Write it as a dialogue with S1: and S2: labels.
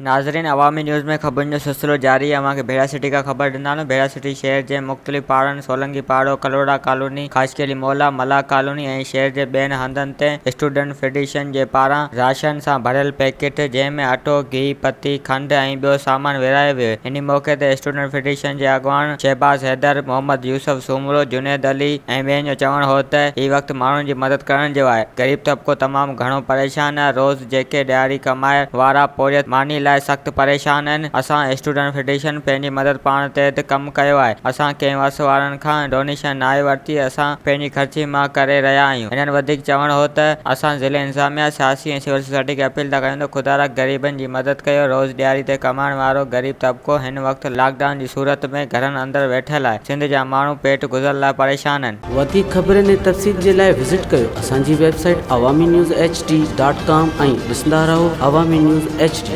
S1: ناظرين عوامي نيوز ۾ خبرن جو سلسلو جاري آهي اوهان کي ڀيڙا سٽي کان خبر ڏيندا هلون ڀيڙا سٽي شهر جي مختلف پاڙن سولنگي پاڙو ڪلهوڙا ڪالوني خاصخيلي مولا ملاح ڪالوني ۽ شهر جي ٻين هنڌن تي اسٽوڊنٽ فيڊريشن جي پاران راشن سان ڀريل پيڪيٽ جنهن ۾ اٽو گيهه پتي کنڊ ۽ ٻيو سامان ورهايو ويو انهي موقعي تي اسٽوڊنٽ فيڊريشن جي اڳواڻ شهباز حيدر محمد يوسف سومرو جنيد علي ۽ ٻين جو چوڻ هو ته هي وقت ماڻهن جي مدد ڪرڻ جو آهي غريب طبقو تمام گهڻو پريشان آهي روز جيڪي ڏهاڙي ڪمائڻ وارا پورهيت ماني لاء سخت پريشان آهن، اسان اسٽوڊنٽ فيڊريشن پنهنجي مدد پاڻ تحت ڪم ڪيو آهي، اسان ڪنهن وس وارن کان ڊونيشن ناهي ورتي، اسان پنهنجي خرچي مان ڪري رهيا آهيون. هنن وڌيڪ چوڻ هو ته اسان ضلعي انتظاميا، سياسي ۽ سول سوسائٽي کي اپيل ٿا ڪريون ته خدارا غريبن جي مدد ڪيو، روز ڏهاڙي تي ڪمائڻ وارو غريب طبقو هن وقت لاڪ ڊائون جي صورت ۾ گهرن اندر ويٺل آهي، سنڌ جا ماڻهو پيٽ گذر لاء پريشان آهن.
S2: وڌيڪ خبرن ۽ تفصيل جي لاء وزٽ ڪيو اسان جي website Awami news H D dot com ۽ ڏسندا رهو عوامي نيوز ايڇ ڊي.